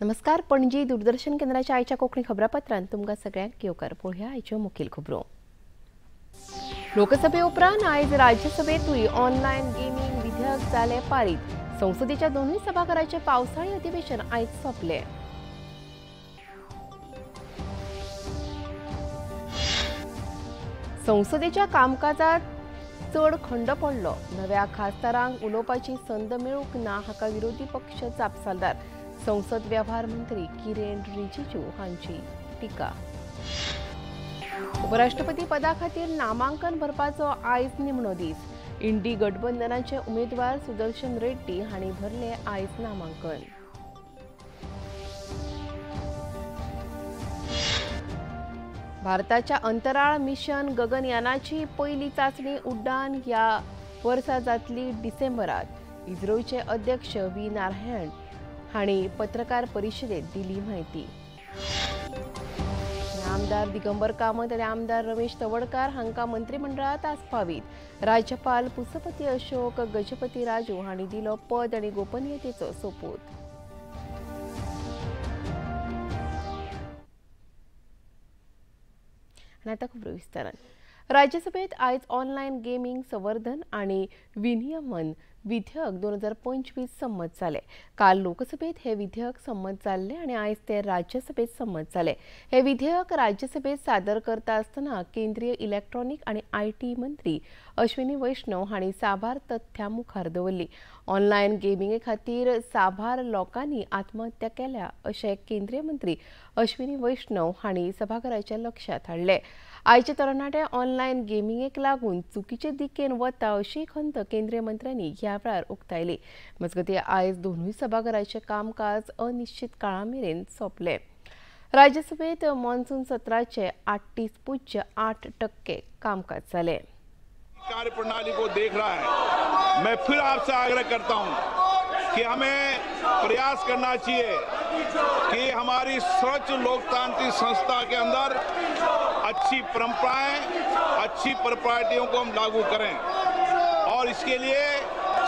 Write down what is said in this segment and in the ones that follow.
नमस्कार, पणजी दूरदर्शन केंद्राच्या आयच्या कोंकणी खबरापत्रांत तुमकां सगळ्यांक येवकार. पळोवया आयच्यो मुखेल खबरो. लोकसभे उपरांत आयज राज्यसभेंतूय ऑनलायन गेमींग विधेयक जालें पारीत. संसदेच्या दोनूय सभाघराचें पावसाळी अधिवेशन आयज सोंपलें. संसदेच्या कामकाजात चड खंड पडलो. नव्या खासदारांक उलोवपाची संद मेळूंक ना हाका विरोधी पक्ष जापसालदार. संसद वेव्हार मंत्री किरेन रिजिजू हांची टिका. उपराष्ट्रपती पदा खातीर नामांकन भरपाचो आयज निमणो दीस. इंडी गठबंधनाचे उमेदवार सुदर्शन रेड्डी हांणी भरले आयज नामांकन. भारताच्या अंतराळ मिशन गगनयानाची पयली चांचणी उड्डाण ह्या वर्सा जातली डिसेंबरात. इस्रोचे अध्यक्ष व्ही नारायण हांणी पत्रकार परिशदेत दिली म्हायती. आमदार दिगंबर कामत आनी आमदार रमेश तवडकार हांकां मंत्रिमंडळांत आस्पावीत. राज्यपाल पुसपती अशोक गजपती राजू हांणी दिलो पद आनी गोपनीयतेचो सोपूत. आनी आतां खबरो विस्तारान. राज्यसभेत आयज ऑनलायन गेमींग संवर्धन आनी विनियमन विधेयक 2025 संमत जालें. काल लोकसभेत हे विधेयक संमत जाल्लें आनी आयज ते राज्यसभेत संमत जालें. हे विधेयक राज्यसभेत सादर करता आसतना केंद्रीय इलेक्ट्रॉनिक आनी IT मंत्री अश्विनी वैष्णव हांणी साबार तथ्यां मुखार दवरली. ऑनलायन गेमिंगे खातीर साबार लोकांनी आत्महत्या केल्या अशें केंद्रीय मंत्री अश्विनी वैष्णव हांणी सभाघराच्या लक्षांत हाडलें. आयचे तरणाटे ऑनलायन गेमिंगेक लागून चुकीचे दिकेन वता अशी खंत केंद्रीय मंत्र्यांनी ह्या वेळार उक्तायली. मजगतीं आयज दोनूय सभाघराचें कामकाज अनिश्चित काळा मेरेन सोंपलें. राज्यसभेत मॉन्सून सत्राचे 38.8% कामकाज जालें. कार्यप्रणाली को देख रहा है. मैं फिर आपसे आग्रह करता हूं कि हमें प्रयास करना चाहिए कि हमारी सर्वोच्च लोकतांत्रिक संस्था के अंदर अच्छी परंपराएं, अच्छी प्रॉपर्टियों को हम लागू करें और इसके लिए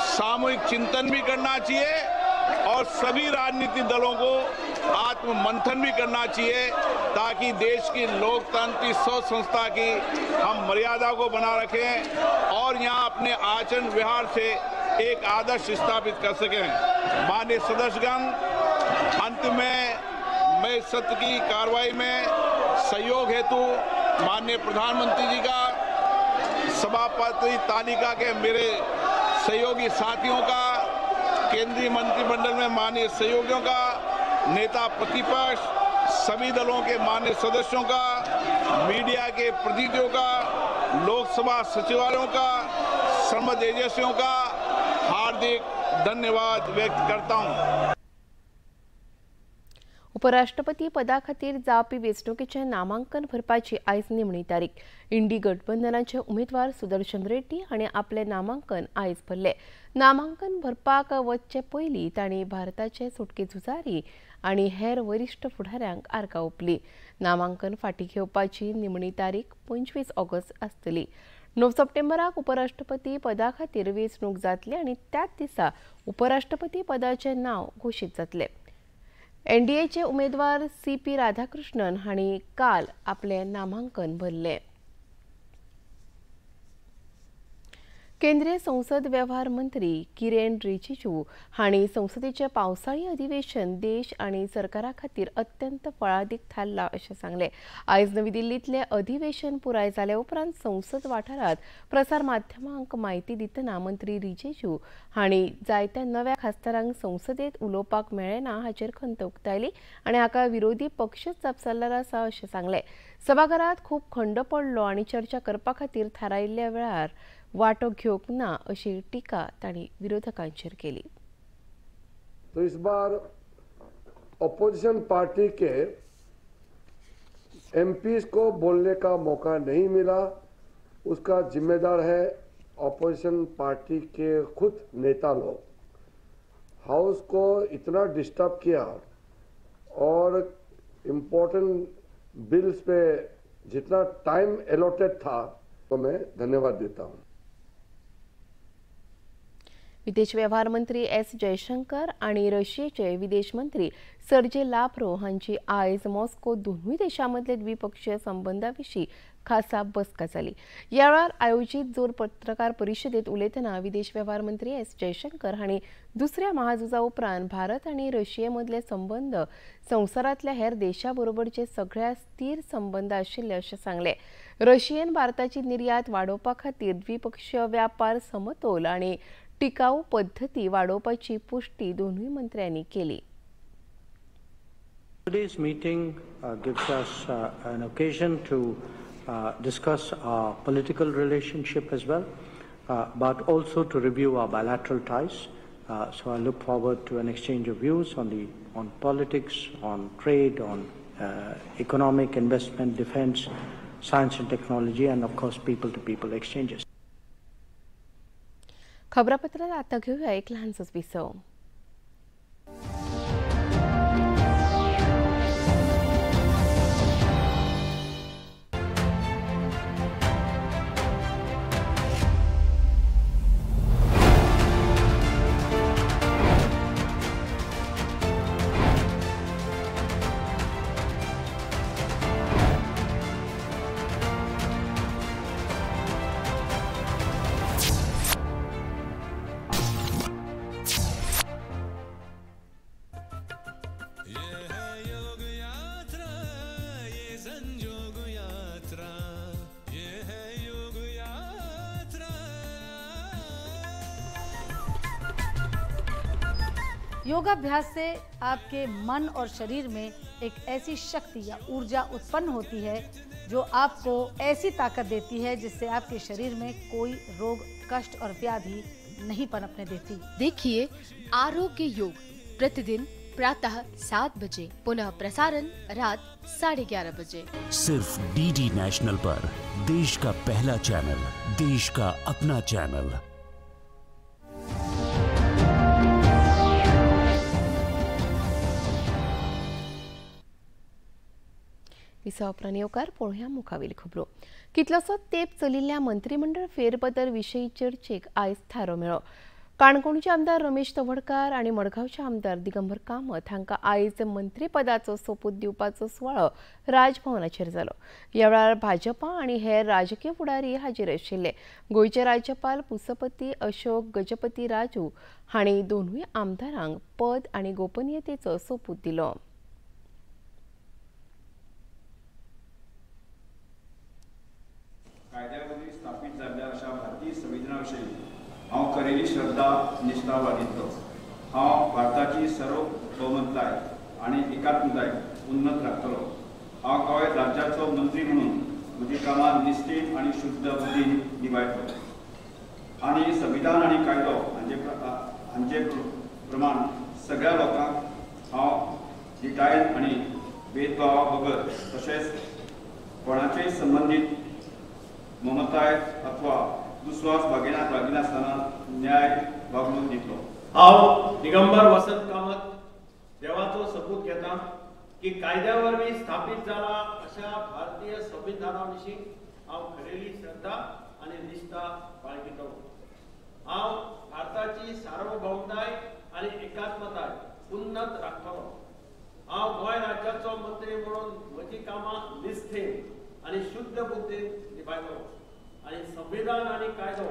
सामूहिक चिंतन भी करना चाहिए और सभी राजनीतिक दलों को आत्ममंथन भी करना चाहिए ताकि देश की लोकतांत्रिक संस्था की हम मर्यादा को बना रखें और यहाँ अपने आचरण व्यवहार से एक आदर्श स्थापित कर सकें. माननीय सदस्यगण, अंत में मैं सत्र की कार्रवाई में सहयोग हेतु माननीय प्रधानमंत्री जी का, सभापति तालिका के मेरे सहयोगी साथियों का, केंद्रीय मंत्रिमंडल में माननीय सहयोगियों का, नेता प्रतिपक्ष, सभी दलों के माननीय सदस्यों का, मीडिया के प्रतिनिधियों का, लोकसभा सचिवालयों का, संबद्ध एजेंसियों का हार्दिक धन्यवाद व्यक्त करता हूं. उपराष्ट्रपती पदा खातीर जावपी वेंचणुकेचें नामांकन भरपाची आयज निमणी तारीख. इंडी गठबंधनाचे उमेदवार सुदर्शन रेड्डी हांणी आपलें नामांकन आयज भरलें. नामांकन भरपाक वचचे पयलीं तांणी भारताचे सुटके झुजारी आनी हेर वरिश्ठ फुडाऱ्यांक आर्गां ओंपली. नामांकन फाटीं घेवपाची निमणी तारीख 25 ऑगस्ट आसतली. 9 सप्टेंबराक उपराष्ट्रपती पदा खातीर वेंचणूक जातली आनी त्याच दिसा उपराष्ट्रपती पदाचें नांव घोशीत जातलें. एनडीएचे उमेदवार सीपी राधाकृष्णन हांणी काल आपलें नामांकन भरलें. केंद्रीय संसद वेव्हार मंत्री किरेन रिजिजू हांणी संसदेचें पावसाळी अधिवेशन देश आनी सरकारा खातीर अत्यंत फळादीक थारलां अशें सांगलें. आयज नवी दिल्लींतलें अधिवेशन पुराय जाले उपरांत संसद वाठारांत प्रसार माध्यमांक म्हायती दितना मंत्री रिजिजू हांणी जायत्या नव्या खासदारांक संसदेत उलोवपाक मेळ्ळें ना हाचेर खंत उक्तायली आनी हाका विरोधी पक्षच जापसालदार आसा अशें सांगलें. सभाघरांत खूब खंड पडलो आनी चर्चा करपा खातीर थारायिल्ल्या वेळार वांटो घेवंक ना अशी टीका तांणी विरोधकांचेर केली. तो इस बार अपोजिशन पार्टी के एमपीज को बोलने का मौका नहीं मिला, उसका जिम्मेदार है अपोजिशन पार्टी के खुद नेता लोग. हाउस को इतना डिस्टर्ब किया और इम्पोर्टेंट बिल्स पे जितना टाइम एलोटेड था, तो मैं धन्यवाद देता हूँ. विदेश वेव्हार मंत्री एस जयशंकर आनी रशियेचे विदेश मंत्री सर्जे लाव्रोव हांची आयज मॉस्को दोनूय देशां मदले द्विपक्षीय संबंदा विशीं खासा बसका जाली. ह्या वेळार आयोजीत जोर पत्रकार परिशदेंत उलयतना विदेश वेव्हार मंत्री एस जयशंकर हांणी दुसऱ्या महाझुजा उपरांत भारत आनी रशिये मदले संबंद संवसारांतल्या हेर देशां बरोबरचे सगळ्या स्थिर संबंद आशिल्ले अशें सांगलें. रशियेन भारताची निर्यात वाडोवपा खातीर द्विपक्षीय व्यापार समतोल आनी टिकाऊ पद्दती वाडोवपाची पुष्टी दोनूय मंत्र्यांनी केली. Today's meeting gives us an occasion to discuss our political relationship as well, but also to review our bilateral ties. So I look forward to an exchange of views on politics, on trade, on economic investment, defense, science and technology, and of course people-to-people exchanges. खबरापत्रात आता घेऊया एक लहानसंच विसव. योगाभ्यास से आपके मन और शरीर में एक ऐसी शक्ति या ऊर्जा उत्पन्न होती है जो आपको ऐसी ताकत देती है जिससे आपके शरीर में कोई रोग, कष्ट और व्याधि नहीं पनपने देती। देखिए आरोग्य योग प्रतिदिन प्रातः 7 बजे, पुनः प्रसारण रात 11:30 बजे, सिर्फ डीडी नेशनल पर। देश का पहला चैनल, देश का अपना चैनल। विसवा उपरांत येवकार पळोवया मुखावेली खबरो. कितलोसो तेंप चलिल्ल्या मंत्रीमंडळ फेरबदल विशयी चर्चेक आयज थारो मेळ्ळो. काणकोणचे आमदार रमेश तवडकार आनी मडगांवचे आमदार दिगंबर कामत हांकां आयज मंत्रीपदाचो सोपूत दिवपाचो सुवाळो राजभवनाचेर जालो. ह्या वेळार भाजपा आनी हेर राजकीय फुडारी हाजीर आशिल्ले. गोंयचे राज्यपाल पुसपती अशोक गजपती राजू हांणी दोनूय आमदारांक पद आनी गोपनीयतेचो सोपूत दिलो. कायद्यावरवीं स्थापित जाल्ल्या अशा भारतीय संविधानाविशीं हांव खरेली श्रद्धा निष्ठा बाळगितलो. हांव भारताची सार्वभौमताय आनी एकात्मताय उन्नत राखतलो. हांव गोंय राज्याचो मंत्री म्हणून म्हजी कामां निश्ठेन आनी शुद्ध बुद्धीन निभायतलो आनी संविधान आनी कायदो हांचे प्रमाण सगळ्या लोकांक हांव धिटायेन आनी भेदभावा बगर तशेंच कोणाचेय संबंदीत ममताय अथवा दुस्वास बाळगिनासतना न्याय वागणूक दितलो. हांव दिगंबर वसंत कामत देवाचो सोपूत घेता की कायद्या वरवीं स्थापित जाला अशा भारतीय संविधाना विशीं हांव खरेली श्रद्धा आनी निष्ठा बाळगितलो. हांव भारताची सार्वभौमताय आनी एकात्मताय उन्नत राखतलो. हांव गोंय राज्याचो मंत्री म्हणून म्हजी कामां निष्ठेन आनी शुद्ध बुद्धीन निभायतलो आनी संविधान आनी कायदो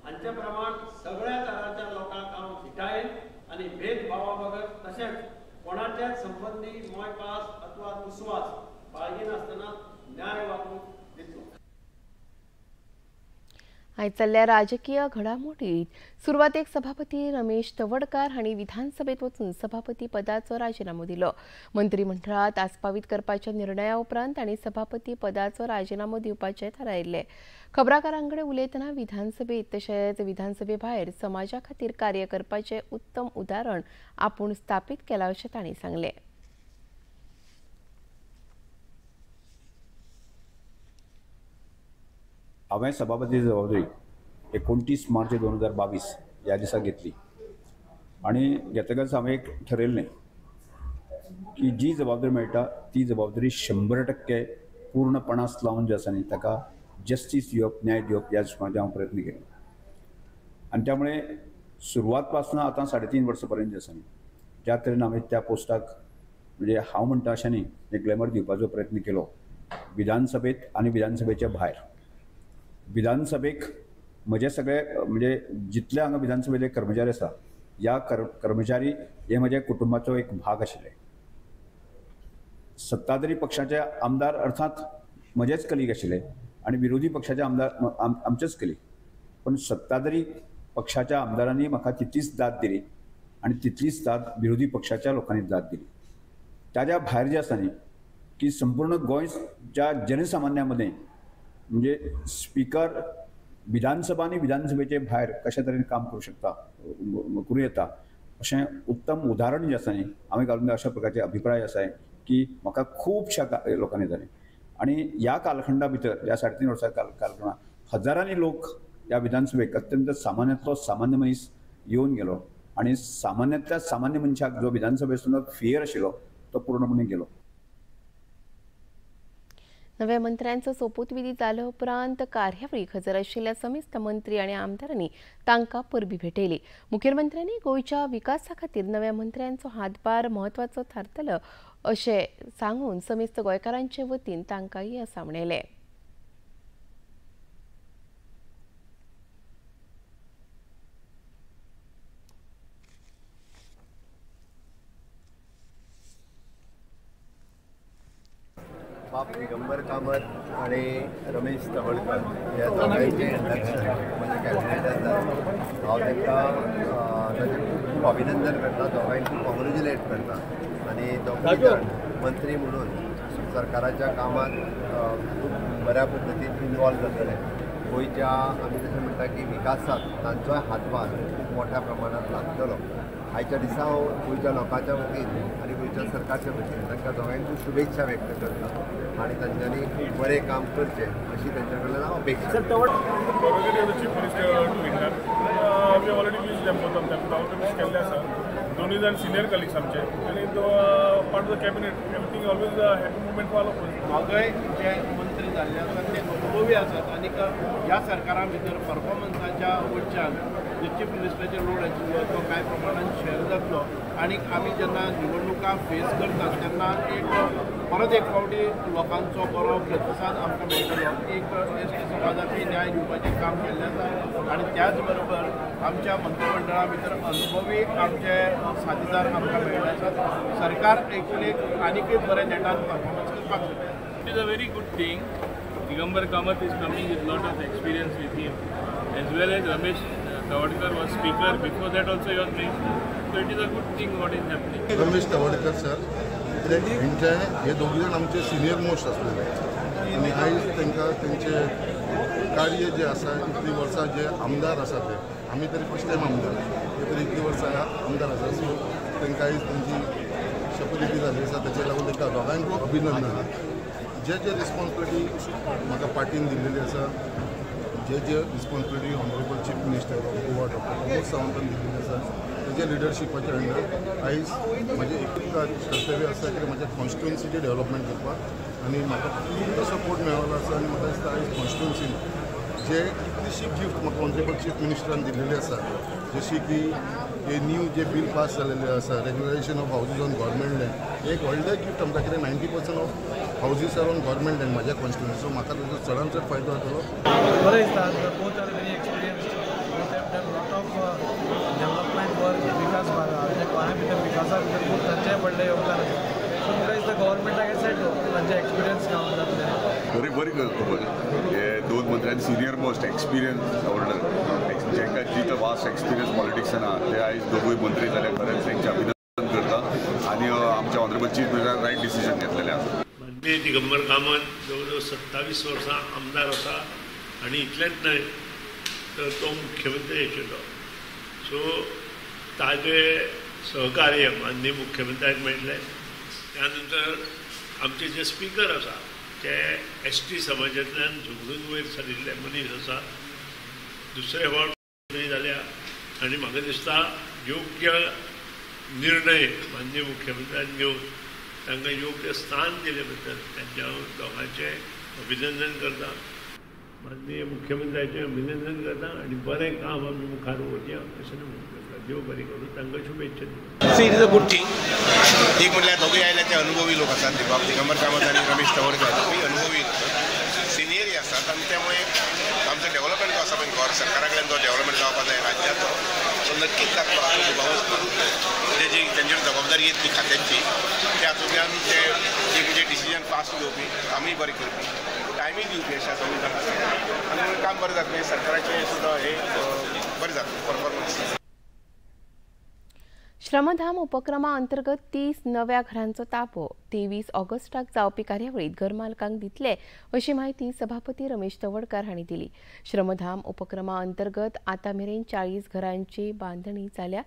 हांचे प्रमाण सगळ्या तरांच्या लोकांक हांव धिटायेन आनी भेदभावा बगर तशेंच कोणाच्याच संबंदी मोयपास अथवा दुस्वास बाळगिनासतना न्याय वागणूक दितलो. आयज चल्ल्या राजकीय घडामोडीत सुरवातेक सभापती रमेश तवडकार हांणी विधानसभेत वचून सभापती पदाचो राजिनामो दिलो. मंत्रीमंडळात आस्पावीत करपाच्या निर्णया उपरांत तांणी सभापती पदाचो राजिनामो दिवपाचें थारायिल्लें. खबराकारां कडेन उलयतना विधानसभेत तशेंच विधानसभे भायर समाजा खातीर कार्य करपाचें उत्तम उदाहरण आपूण स्थापित केलां अशें तांणी सांगलें. हांवें सभापती जबाबदारी 29 मार्च 2022 ह्या दिसा घेतली आनी घेतकच हांवें एक ठरयल्लें की जी जबाबदारी मेळटा ती जबाबदारी 100% पूर्णपणास लावन जे आसा न्ही ताका जस्टीस दिवप, न्याय दिवप ह्या दृश्टीकोनाचेर हांव प्रयत्न केलो. आनी त्यामुळे सुरवात पासून आतां 3.5 वर्सां पर्यंत जे आसा न्ही, ज्या तरेन हांवें त्या पोस्टाक म्हणजे हांव म्हणटा अशें न्ही, एक ग्लॅमर दिवपाचो प्रयत्न केलो विधानसभेत आनी विधानसभेच्या भायर. विधानसभेक म्हजे सगळे म्हणजे जितले हांगा विधानसभेचे कर्मचारी आसा, ह्या कर्मचारी हे म्हज्या कुटुंबाचो एक भाग आशिल्ले. सत्ताधारी पक्षाचे आमदार अर्थात म्हजेच कलीग आशिल्ले आनी विरोधी पक्षाचे आमदार आमचेच कलीग, पण सत्ताधारी पक्षाच्या आमदारांनी म्हाका तितलीच दाद दिली आनी तितलीच दाद विरोधी पक्षाच्या लोकांनी दाद दिली. ताज्या भायर जे आसा न्ही की संपूर्ण गोंयच्या जनसामान्या मदें म्हणजे स्पिकर विधानसभा आनी विधानसभेचे भायर कशा तरेन काम करूं शकता, करूं येता अशें उत्तम उदाहरण जें आसा न्ही हांवें घालून अशा प्रकारचे अभिप्राय आसा की म्हाका खुबश्या लोकांनी जालें. आनी ह्या कालखंडा भितर ह्या 3.5 वर्सां कालखंडा हजारांनी लोक ह्या विधानसभेक अत्यंत सामान्यांतलो सामान्य मनीस येवन गेलो आनी सामान्यांतल्या सामान्य मनशाक जो विधानसभेसून फियर आशिल्लो तो पूर्णपणे गेलो. नव्या मंत्र्यांचो सोपूतविधी जाले उपरांत कार्यावळीक हजर आशिल्ल्या समेस्त मंत्री आनी आमदारांनी तांकां परबी भेटयली. मुखेलमंत्र्यांनी गोंयच्या विकासा खातीर नव्या मंत्र्यांचो हातभार म्हत्वाचो थारतलो अशें सांगून समेस्त गोंयकारांचे वतीन तांकां येस म्हणलें. बाब दिगंबर कामत आणि रमेश तवडकर ह्या दोगांयचें इंडक्शन म्हणजे कॅबिनेटान जालें. हांव तांकां ताचें खूब खूब अभिनंदन करता, दोगांयक खूब कॉंग्रेच्युलेट करता आनी दोगूय जाण मंत्री म्हणून सरकाराच्या कामांत खूब बऱ्या पद्दतीन इनवॉल्व जातले. गोंयच्या आमी जशें म्हणटा की विकासाक तांचोय हातभार खूब मोठ्या प्रमाणांत लागतलो. आयच्या दिसा हांव गोंयच्या लोकांच्या वतीन आनी गोंयच्या सरकारच्या वतीन तांकां दोगांयकूय शुभेच्छा व्यक्त करता आनी तांच्यांनी खूब बरें काम करचें अशी तांच्या कडल्यान हांव अपेक्षा करता. दोनूय जाण सिनियर कलिग्स आमचे आनी part of the cabinet, everything always a happy moment for all of us. दोगय जे मंत्री जाल्ले आसात ते अनुभवी आसात आनी ह्या सरकारा भितर परफॉर्मन्साच्या वटच्यान जे चीफ मिनिस्टराचेर लोड आशिल्लो तो कांय प्रमाणान शेअर जातलो आनी आमी जेन्ना निवडणुका फेस करतात तेन्ना एक परत एक फावटी लोकांचो बरो प्रतिसाद आमकां मेळटलो. एक एस टी समाजाकूय न्याय दिवपाचें काम केल्लें आसा आनी त्याच बरोबर आमच्या मंत्रिमंडळा भितर अनुभवी आमचे साथीदार आमकां मेळ्ळे आसात. सरकार एक्चुअली आनीकय बरें नेटान परफॉर्मन्स करपाक शकता. It is a very good thing. Digambar Kamat is coming with lot of experience with him, as well as Ramesh Tawadkar was speaker before that also he was minister. So it is a good thing what is happening. Ramesh Tawadkar sir, हेंचे हे दोगूय जाण आमचे senior most आसलेले आनी आयज तांकां तेंचे कार्य जे आसा इतलीं वर्सां जे आमदार आसा ते आमी तरी फर्स्ट टायम आमदार, ते तरी इतलीं वर्सां आमदार आसा, सो तांकां आयज तेंची शपथविधी जाल्ली आसा ताचेर लागून तांकां दोगांयकूय अभिनंदन. जे जे रिस्पॉन्सिबिलिटी म्हाका पार्टीन दिल्लेली आसा, जे जे responsibility honourable chief minister of Goa doctor Pramod सावंतान दिल्लेली आसा तेज्या लिडरशिपाच्या अंडर आयज म्हजें एक कर्तव्य आसा की म्हज्या कॉन्स्टिट्युन्सीचें डेव्हलपमेंट करपाक आनी म्हाका पूर्ण सपोर्ट मेळिल्लो आसा आनी म्हाका दिसता आयज कॉन्स्टिट्युन्सीन जे कितलीशी गिफ्ट म्हाका ऑनरेबल चीफ मिनिस्टरान दिल्लेली आसा, जशी की हे न्यू जे बील पास जालेलें आसा regularisation of houses on government land, एक व्हडलें गिफ्ट आमकां कितें 90% of houses are on government land म्हाज्या कॉन्स्टिट्युन्सी, सो म्हाका ताजो चडान चड फायदो जातलो. बरें दिसता. Both are very experienced, both have done lot of development work. विकास म्हणजे गोंया भितर विकासा भितर खूब तांचें व्हडलें योगदान आसा. सो म्हाका दिसता गव्हर्मेंटाक एसेट तांचें एक्सपिरियन्स कावंट जातलें. बरी बरी खबर. हे दोन मंत्र्यांनी सिनियर मोस्ट एक्सपिरियन्स होल्डर जांकां जितो वास्ट एक्सपिरियन्स पॉलिटिक्सान आहा ते आयज दोगूय मंत्री जाले, खरेंच तेंचें अभिनंदन करता आनी आमच्या ऑनरेबल चीफ मिनिस्टरान रायट डिसिजन घेतलेलें आसा. माननीय दिगंबर कामत जवळ जवळ 27 वर्सां आमदार आसा आनी इतलेंच न्हय तर तो मुख्यमंत्री आशिल्लो. सो ताजे सहकार्य माननीय मुख्यमंत्र्याक मेळटलें. त्या नंतर आमचे जे स्पिकर आसा ते एस टी समाजांतल्यान झगडून वयर सरिल्ले मनीस आसा. दुसरे फावट मंत्री जाल्या आनी म्हाका दिसता योग्य निर्णय माननीय मुख्यमंत्र्यान घेवन तांकां योग्य स्थान दिले बद्दल तांच्या हांव दोगांचें अभिनंदन करता. माननीय मुख्यमंत्र्याचें अभिनंदन करता आनी बरें काम आमी मुखार व्हरया अशें करता. देव बरें करूं, तांकां शुभेच्छा दिता. See, it is a good thing. एक म्हटल्यार दोगूय आयल्या ते अनुभवी लोक आसात, दिगंबर कामत आनी रमेश तवडकर दोगूय अनुभवी सिनियरय आसात आनी त्यामुळे आमचो डेव्हलपमेंट जो आसा पळय गोंय सरकारा कडल्यान जो डेव्हलपमेंट जावपाक जाय राज्याचो तो नक्कीच जातलो हाचो दुबावूच ना. म्हणजे जी तेंचेर जबाबदारी येतली खात्यांची त्या हातूंतल्यान ते एक म्हणजे डिसिजन फास्ट घेवपी, कामूय बरें करपी, टायमीय दिवपी अशें संविधान आसा आनी म्हणून काम बरें जातलें, सरकाराचें सुद्दां हें बरें जातलें परफॉर्मन्स. श्रमधाम उपक्रमा अंतर्गत 30 नव्या घरांचो ताबो 23 ऑगस्टाक जावपी कार्यावळीत घरमालकांक दितले अशी माहिती सभापती रमेश तवडकार हांणी दिली. श्रमधाम उपक्रमा अंतर्गत आतां मेरेन 40 घरांची बांदणी जाल्या.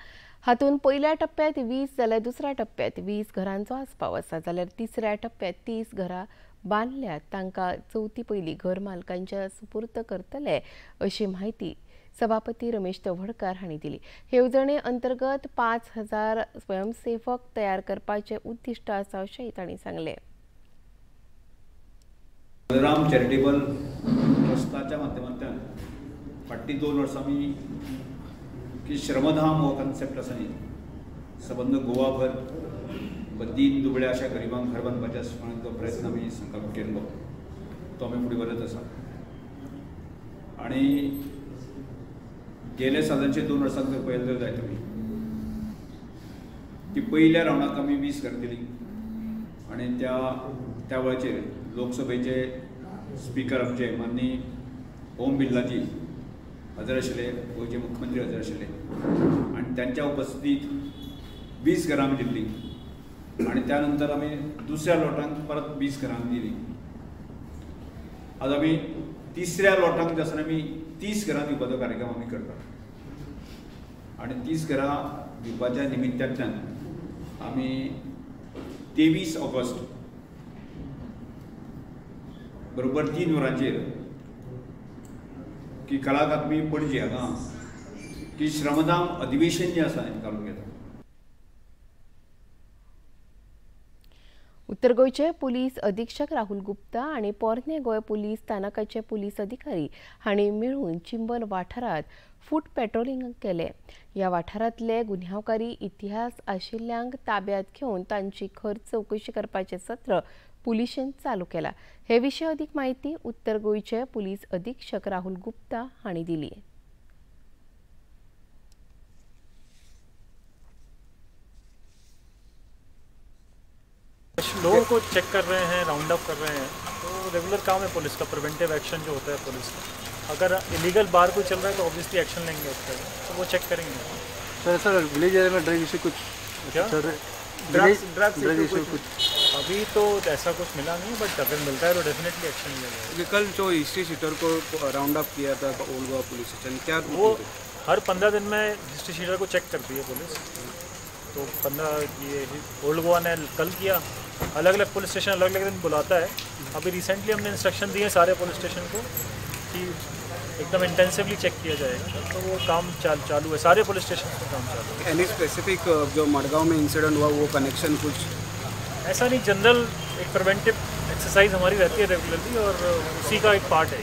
हातूंत पयल्या टप्प्यात 20 जाल्यार दुसऱ्या टप्प्यात 20 घरांचो आस्पाव आसा, जाल्यार तिसऱ्या टप्प्यात 30 घरां बांदल्यात. तांकां चवथी पयलीं घर मालकांच्या सुपूर्त करतले अशी माहिती सभापती रमेश तवडकार हांणी दिली. हे येवजणे अंतर्गत 5000 स्वयंसेवक तयार करपाचे उद्दिश्ट आसा अशेंय तांणी सांगलें. बलराम चॅरिटेबल ट्रस्टाच्या माध्यमांतल्यान फाटलीं 2 वर्सां आमी की श्रमधाम हो कन्सेप्ट आसा न्ही, सबंद गोवाभर दीन दुबळ्या अशा गरिबांक घर बांदपाच्या जो प्रयत्न आमी संकल्प केल्लो तो आमी फुडें व्हरत आसा. आनी गेले सादारणशे 2 वर्सांत जर पळयलें जर जायत तुमी की पयल्या रावंडाक आमी 20 घरां दिलीं आनी त्या वेळाचेर लोकसभेचे स्पिकर आमचे माननीय ओम बिर्लाजी हजर आशिल्ले, गोंयचे मुख्यमंत्री हजर आशिल्ले आनी तांच्या उपस्थितीत 20 घरां आमी दिल्लीं आनी त्या नंतर आमी दुसऱ्या लोटांक परत 20 घरां दिलीं. आज आमी तिसऱ्या लोटांक जे आसतना आमी 30 घरां दिवपाचो कार्यक्रम आमी करतात आनी 30 घरां दिवपाच्या निमित्तांतल्यान आमी 23 ऑगस्ट बरोबर 3 वरांचेर की कला अकादमी पणजे हांगा की श्रमधाम अधिवेशन जें आसा हें घालून घेता. उत्तर गोंयचे पुलीस अधीक्षक राहुल गुप्ता आनी पोरणे गोंय पुलीस स्थानकाचे पुलीस अधिकारी हांणी मेळून चिंबल वाठारांत फूट पेट्रोलिंग केलें. ह्या वाठारांतले गुन्यांवकारी इतिहास आशिल्ल्यांक ताब्यांत घेवन तांची खर चवकशी करपाचें सत्र पुलिशेन चालू केलां. हे विशीं अदीक म्हायती उत्तर गोंयचे पुलीस अधीक्षक राहुल गुप्ता हांणी दिली. लोगों को चेक कर रहे हैं, राउंड अप कर रहे हैं, तो रेगुलर काम है पुलिस का, प्रिवेंटिव एक्शन जो होता है पुलिस का। अगर इलीगल बार कोई चल रहा है तो ऑब्वियसली एक्शन लेंगे उस पर, तो वो चेक करेंगे। सर सर विलेज एरिया में ड्रग इशू कुछ क्या ड्रग इशू कुछ अभी तो ऐसा कुछ मिला नहीं, बट अगर मिलता है तो डेफिनेटली एक्शन लिया जाएगा। कल जो हिस्ट्री शीटर को राउंड अप किया था ओल्ड गोवा पुलिस स्टेशन, क्या वो हर 15 दिन में हिस्ट्री शीटर को चेक करती है पुलिस, तो 15 ये ओल्ड गोवा ने कल किया। अलग अलग पुलिस स्टेशन अलग अलग दिन बुलाता है। अभी रिसेंटली हमने इंस्ट्रक्शन दिए सारे पुलिस स्टेशन को कि एकदम इंटेंसिवली चेक किया जाएगा, तो वो काम चालू है, सारे पुलिस स्टेशन में काम चालू है। एनी स्पेसिफिक जो मडगांव में इंसिडेंट हुआ वो कनेक्शन कुछ ऐसा नहीं, जनरल एक प्रिवेंटिव एक्सरसाइज हमारी रहती है रेगुलरली और उसी का एक पार्ट है।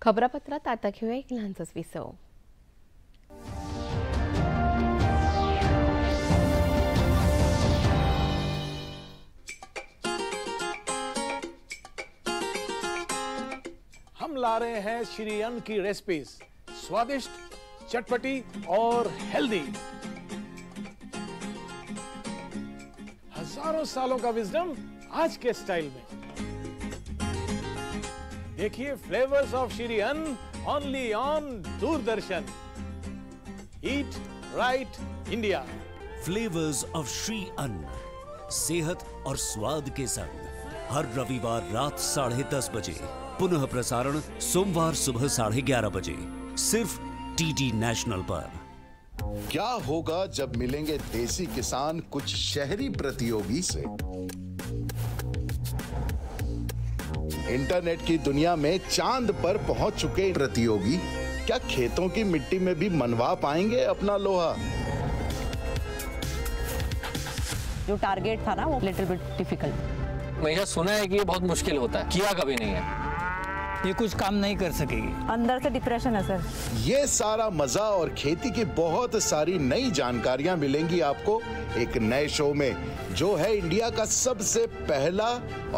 खबरापत्रात आता घेऊया एक लहानसाच विसव। हम ला रहे हैं श्री अन्न की रेसिपीज, स्वादिष्ट, चटपटी और हेल्दी। हजारों सालों का विजडम आज के स्टाइल में। देखिए flavours of Shri Anna only on Doordarshan. Eat right India. Flavours of Shri Anna, सेहत और स्वाद के संग, हर रविवार रात 10:30 बजे, पुनः प्रसारण सोमवार सुबह 11:30 बजे, सिर्फ डीडी नेशनल पर। क्या होगा जब मिलेंगे देसी किसान कुछ शहरी प्रतियोगी से? इंटरनेट की दुनिया में चांद पर पहुंच चुके प्रतियोगी क्या खेतों की मिट्टी में भी मनवा पाएंगे अपना लोहा? जो टारगेट था ना वो लिटिल बिट डिफिकल्ट। हमेशा सुना है कि ये बहुत मुश्किल होता है, किया कभी नहीं है। ये कुछ काम नहीं कर सकेगी। अंदर से डिप्रेशन है सर। ये सारा मजा और खेती की बहुत सारी नई जानकारियां मिलेंगी आपको एक नए शो में, जो है इंडिया का सबसे पहला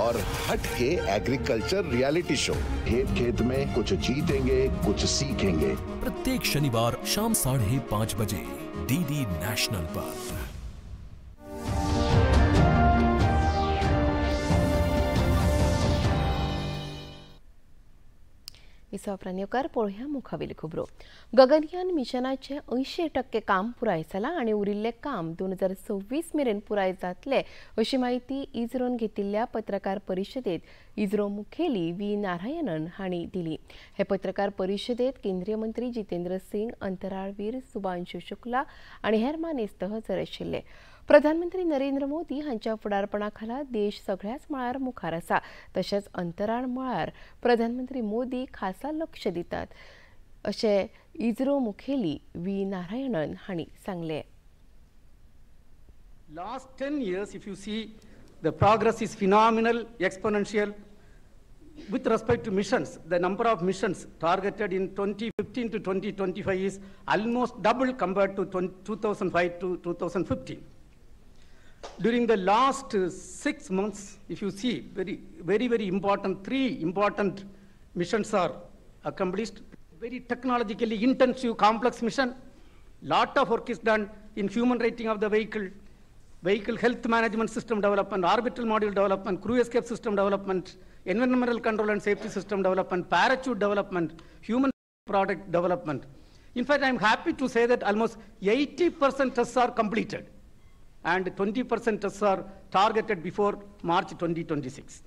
और हटके एग्रीकल्चर रियलिटी शो। खेत खेत में कुछ जीतेंगे, कुछ सीखेंगे। प्रत्येक शनिवार शाम 5:30 बजे डीडी नेशनल पर। विसवाप्रांत पळोवया मुखावेली खबरो। गगनयान मिशनाचें 80% काम पुराय जालां आनी उरिल्लें काम 2026 मेरेन पुराय जातलें अशी म्हायती इस्रोन घेतिल्ल्या पत्रकार परिशदेंत इस्रो मुखेली व्ही नारायणन हांणी दिली। हे पत्रकार परिशदेंत केंद्रीय मंत्री जितेंद्र सिंग, अंतराळवीर सुभांशु शुक्ला आनी हेर मानेस्त हजर आशिल्ले। प्रधानमंत्री नरेंद्र मोदी हांच्या फुडारपणा खाला देश सगळ्याच मळार मुखार आसा, तशेंच अंतराळ मळार प्रधानमंत्री मोदी खासा लक्ष दितात अशें इस्रो मुखेली व्ही नारायणन हांणी सांगलें। Last 10 years, if you see, the progress is phenomenal, exponential. With respect to missions, the number of missions targeted in 2015 to 2025 is almost double compared to 2005 to 2015. During the last 6 months, if you see, very, very, very important, 3 important missions are accomplished. Very technologically intensive, complex mission. Lot of work is done in human rating of the vehicle, vehicle health management system development, orbital module development, crew escape system development, environmental control and safety system development, parachute development, human product development. In fact, I am happy to say that almost 80% tests are completed and 20% tests are targeted before March 2026.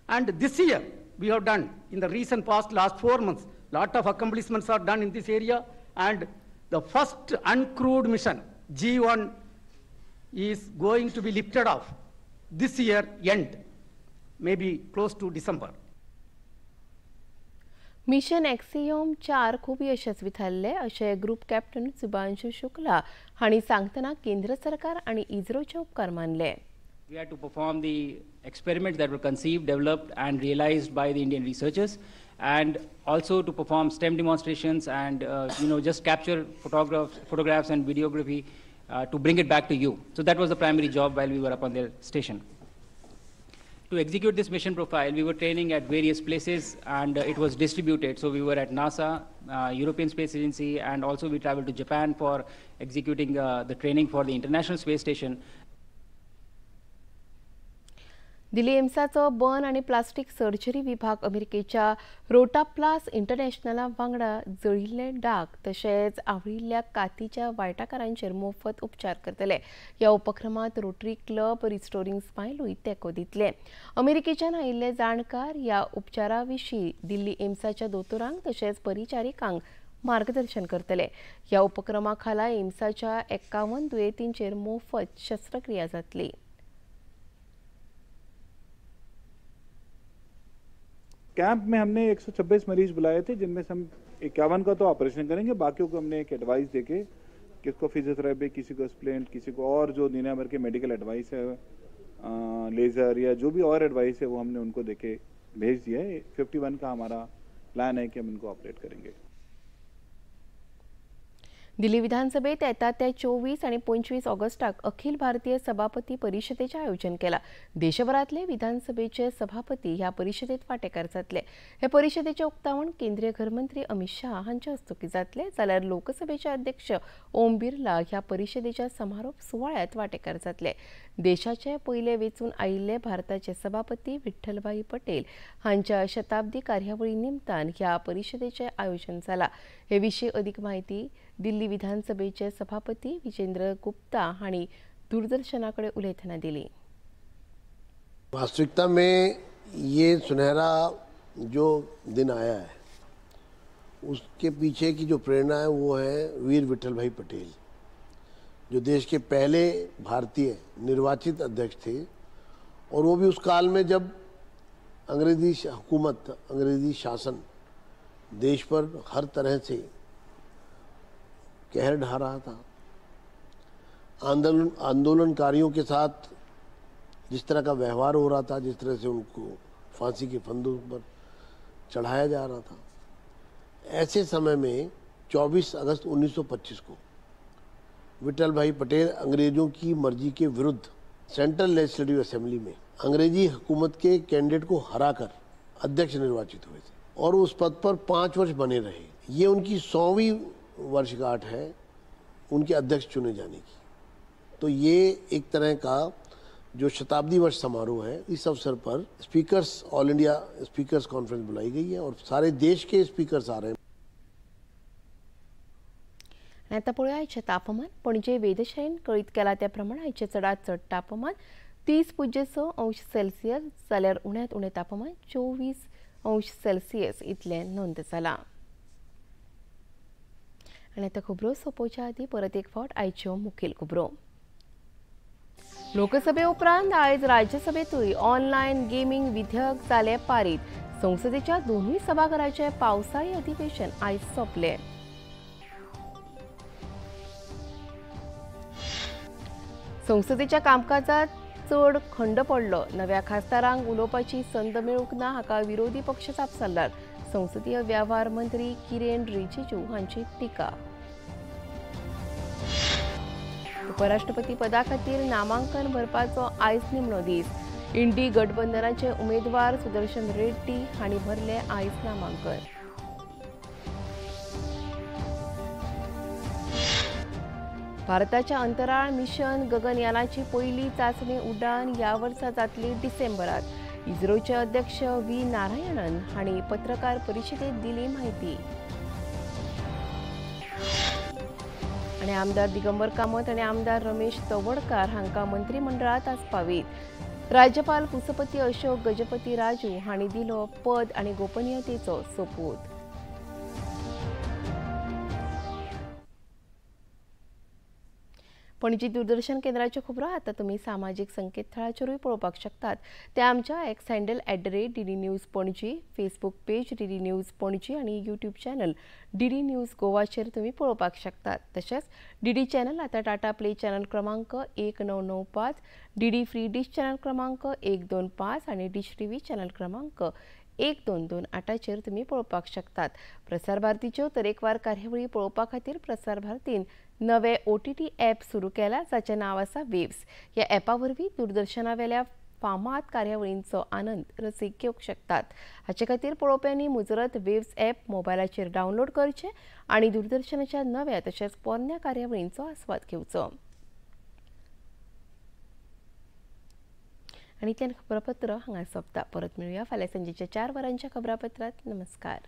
And this year, we have done, in the recent past, last 4 months, lot of accomplishments are done in this area, and the first uncrewed mission, G1, is going to be lifted off this year end, maybe close to December. Mission Axiom 4 खूब यशस्वी थारले अशें group captain Subhanshu Shukla हांणी सांगतना केंद्र सरकार आनी इस्रोचे उपकार मानले। We had to perform the experiments that were conceived, developed and realized by the Indian researchers, and also to perform STEM demonstrations and just capture photographs and videography to bring it back to you. So that was the primary job while we were up on their station. To execute this mission profile, we were training at various places and it was distributed. So we were at NASA, European Space Agency, and also we traveled to Japan for executing the training for the International Space Station. Delhi एम्साचो burn आनी plastic surgery विभाग अमेरिकेच्या रोटाप्लास इंटरनॅशनला वांगडा जळिल्ले डाग तशेंच आवळिल्ल्या कातीच्या वायटाकारांचेर मोफत उपचार करतले। ह्या उपक्रमांत रोटरी क्लब रिस्टोरिंग स्मायलूय तेंको दितले। अमेरिकेच्यान आयिल्ले जाणकार ह्या उपचारा विशीं दिल्ली एम्साच्या दोतोरांक तशेंच परिचारिकांक मार्गदर्शन करतले। ह्या उपक्रमा खाला एम्साच्या 51 दुयेंतींचेर मोफत शस्त्रक्रिया जातली। कैंप में हमने 126 मरीज बुलाए थे, जिनमें से हम 51 का तो ऑपरेशन करेंगे, बाकियों को हमने एक एडवाइस देके किसको फिजियोथेरेपी, किसी को स्प्लिंट, किसी को और जो दुनिया भर के मेडिकल एडवाइस है, लेज़र या जो भी और एडवाइस है वो हमने उनको देके भेज दिया है। 51 का हमारा प्लान है कि हम इनको ऑपरेट करेंगे। दिल्ली विधानसभेत येता त्या 24 आणि 25 ऑगस्टाक अखिल भारतीय सभापती परिषदेचे आयोजन केला। देशभरातले विधानसभेचे सभापती ह्या परिषदेत वांटेकार जातले। हे परिषदेचे उक्तावण केंद्रीय घरमंत्री अमित शाह हांचे हस्तुकीं जातले, जाल्यार लोकसभेचे अध्यक्ष ओम बिर्ला ह्या परिषदेच्या समारोप सुवाळ्यात वांटेकार जातले। देशाचे पयले वेंचून आयिल्ले भारताचे सभापती विठ्ठलभाई पटेल हांच्या शताब्दी कार्यावळी निमतान ह्या परिषदेचे आयोजन जाला। हे विशीं अदीक म्हायती दिल्ली विधानसभेचे सभापती विजेंद्र गुप्ता हांणी दूरदर्शनाकडे उलयतना दिली। वास्तविकता में ये सुनहरा जो दिन आया है उसके पीछे की जो प्रेरणा है वो है वीर विठल भाई पटेल, जो देश के पहले भारतीय निर्वाचित अध्यक्ष थे, और वो भी उस काल में जब अंग्रेजी हुकूमत, अंग्रेजी शासन देश पर हर तरह से कहर ढा रहा था। आंदोलनकारियों के साथ जिस तरह का व्यवहार हो रहा था, जिस तरह से उनको फांसी के फंदों पर चढ़ाया जा रहा था, ऐसे समय में 24 अगस्त 1925 को विट्ठल भाई पटेल अंग्रेज़ों की मर्जी के विरुद्ध सेंट्रल लेजिस्लेटिव असेंबली में अंग्रेजी हुकूमत के कैंडिडेट को हराकर अध्यक्ष निर्वाचित हुए थे और उस पद पर 5 वर्ष बने रहे। ये उनकी 100वीं वर्षगांठ है उनके अध्यक्ष चुने जाने की। तो ये एक तरह का जो शताब्दी वर्ष समारोह है, इस अवसर पर speakers all India speakers conference बुलाई गई है और सारे देश के स्पीकर्स आ रहे हैं। आतां पळोवया आयचें तापमान। पणजे वेधशाळेन कळीत केलां त्या प्रमाण आयचें चडांत चड तापमान 30.6 अंश सेल्सियस जाल्यार उण्यांत उणें तापमान 24 अंश सेल्सियस इतलें नोंद जालां। आनी आतां खबरो सोंपोवच्या आदीं परत एक फावट आयच्यो मुखेल खबरो। लोकसभे उपरांत आयज राज्यसभेंतूय ऑनलायन गेमींग विधेयक जालें पारीत। संसदेच्या दोनूय सभाघराचें पावसाळी अधिवेशन आयज सोंपलें। संसदेच्या कामकाजात चड खंड पडलो। नव्या खासदारांक उलोवपाची संद मेळूंक ना हाका विरोधी पक्ष जापसालदार। संसदीय वेव्हार मंत्री किरेन रिजिजू हांची टिका। उपराष्ट्रपती पदा खातीर नामांकन भरपाचो आयज निमणो दीस। इंडी गठबंधनाचे उमेदवार सुदर्शन रेड्डी हांणी भरले आयज नामांकन। भारताच्या अंतराळ मिशन गगनयानाची पयली चांचणी उड्डाण ह्या वर्सा जातली डिसेंबरात। इस्रोचे अध्यक्ष व्ही नारायणन हांणी पत्रकार परिशदेंत दिली म्हायती। आनी आमदार दिगंबर कामत आनी आमदार रमेश तवडकार हांकां मंत्रिमंडळांत आस्पावीत। राज्यपाल कुसपती अशोक गजपती राजू हांणी दिलो पद आनी गोपनीयतेचो सोपूत। पणजी दूरदर्शन केंद्राच्यो खबरो आतां तुमी सामाजीक संकेतथळाचेरूय पळोवपाक शकतात। ते आमच्या X handle @DD News Panaji, Facebook page DD News Panaji आनी यूट्यूब चॅनल डीडी न्यूज गोवाचेर तुमी पळोवपाक शकतात। तशेंच डीडी चॅनल आतां टाटा प्ले चॅनल क्रमांक 1995, डीडी फ्री डिश चॅनल क्रमांक 125 आनी डिश टीव्ही चॅनल क्रमांक 1228चेर तुमी पळोवपाक शकतात। प्रसार भारतीच्यो तरेकवार कार्यावळी पळोवपा खातीर प्रसार भारतीन नवे OTT app सुरू केला जाचें नांव आसा वेव्स। ह्या ॲपा वरवीं दूरदर्शनावेल्या फामाद कार्यावळींचो आनंद रसीक घेवंक शकतात। हाचे खातीर पळोवप्यांनी मुजरत वेव्स ॲप मोबायलाचेर डावनलोड करचें आनी दूरदर्शनाच्या नव्या तशेंच पोरण्या कार्यावळींचो आस्वाद घेवचो। आनी इतल्यान खबरापत्र हांगा सोंपता। परत मेळुया फाल्यां सांजेच्या 4 वरांच्या खबरापत्रांत। नमस्कार।